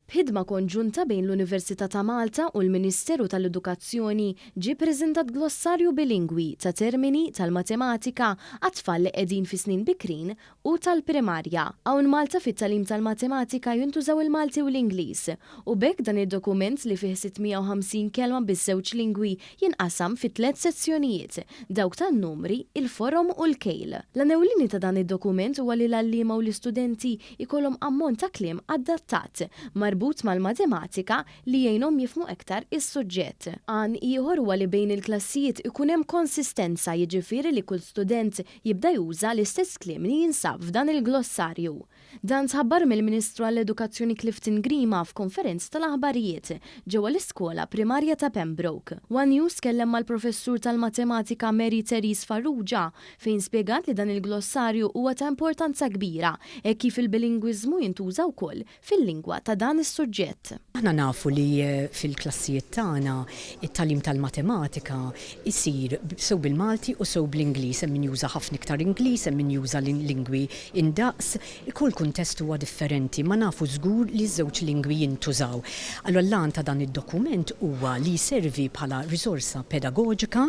B'ħidma konġunta bejn l-Università ta' Malta u l-Ministeru tal-Edukazzjoni ġie ppreżentat glossarju bilingwi ta' termini tal-matematika għat-tfal li qegħdin fi snin bikrin u tal-primarja. Hawn Malta fit-tagħlim tal-matematika jintużaw il-Malti u l-Ingliż u b'hekk dan id-dokument li fih 650 kelma biż-żewġ lingwi jinqasam fi tliet sezzjonijiet, dawk tan-numri, il-forom u l-kejl. L-għan ewlieni ta' dan id-dokument huwa li l-għalliema u l-istudenti jkollhom ammont ta' kliem adattat marbut mal-matematika li jgħinhom jifhmu iktar is-suġġett. Għan ieħor huwa li bejn il-klassijiet ikun hemm konsistenza jiġifieri li kull student jibda juża l-istess kliem li jinsab f'dan il-glossarju. Dan tħabbar mill-Ministru għall-Edukazzjoni Clifton Grima f'konferenza tal-aħbarijiet ġewwa l-iskola primarja ta' Pembroke. One News tkellem mal-professur tal-matematika Mary Therese Farrugia fejn spjegat li dan il-glossarju huwa ta' importanza kbira hekk kif il-bilingwiżmu jintuża wkoll fil-lingwa ta' dan is-suġġett. Aħna nafu li fil-klassijiet tagħna it-tagħlim tal-matematika jsir sew bil-Malti u sew bl-Ingliż. Hemm min juża ħafna iktar Ingliż, hemm min juża lingwi indaqs. Kull kuntest huwa differenti, ma nafu żgur li ż-żewġ lingwi jintużaw. Allura l-għan ta' dan id-dokument huwa li jservi bħala riżorsa pedagoġika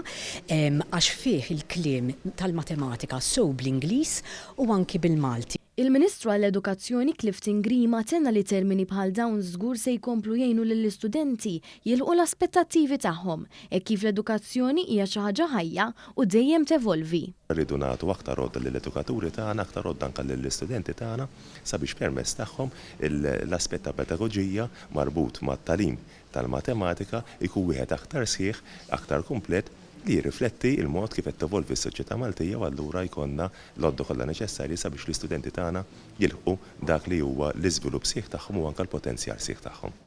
għax fih il-kliem tal-matematika sew bl-Ingliż u anki bil-Malti. Il-Ministru għall-Edukazzjoni Clifton Grima tenna li termini bħal dawn żgur se jkomplu jgħinu lill-istudenti jilħqu l-aspettattivi tagħhom hekk kif l-edukazzjoni hija xi ħaġa ħajja u dejjem tevolvi. Rridu nagħtu aktar għodda lill-edukaturi tagħna, aktar għodda anke lill-istudenti tagħna sabiex permezz tagħhom l-aspett ta' pedagoġija marbut mat-tagħlim tal-matematika jkun wieħed aktar sħiħ, aktar komplet li jirrifletti l-mod kif qed tevolvi s-soċjetà Maltija u allura jkollna l-għodda kollha neċessarji sabiex l-istudenti tagħna jilħqu dak li huwa l-iżvilupp sħiħ tagħhom u anke l-potenzjal sħiħ tagħhom.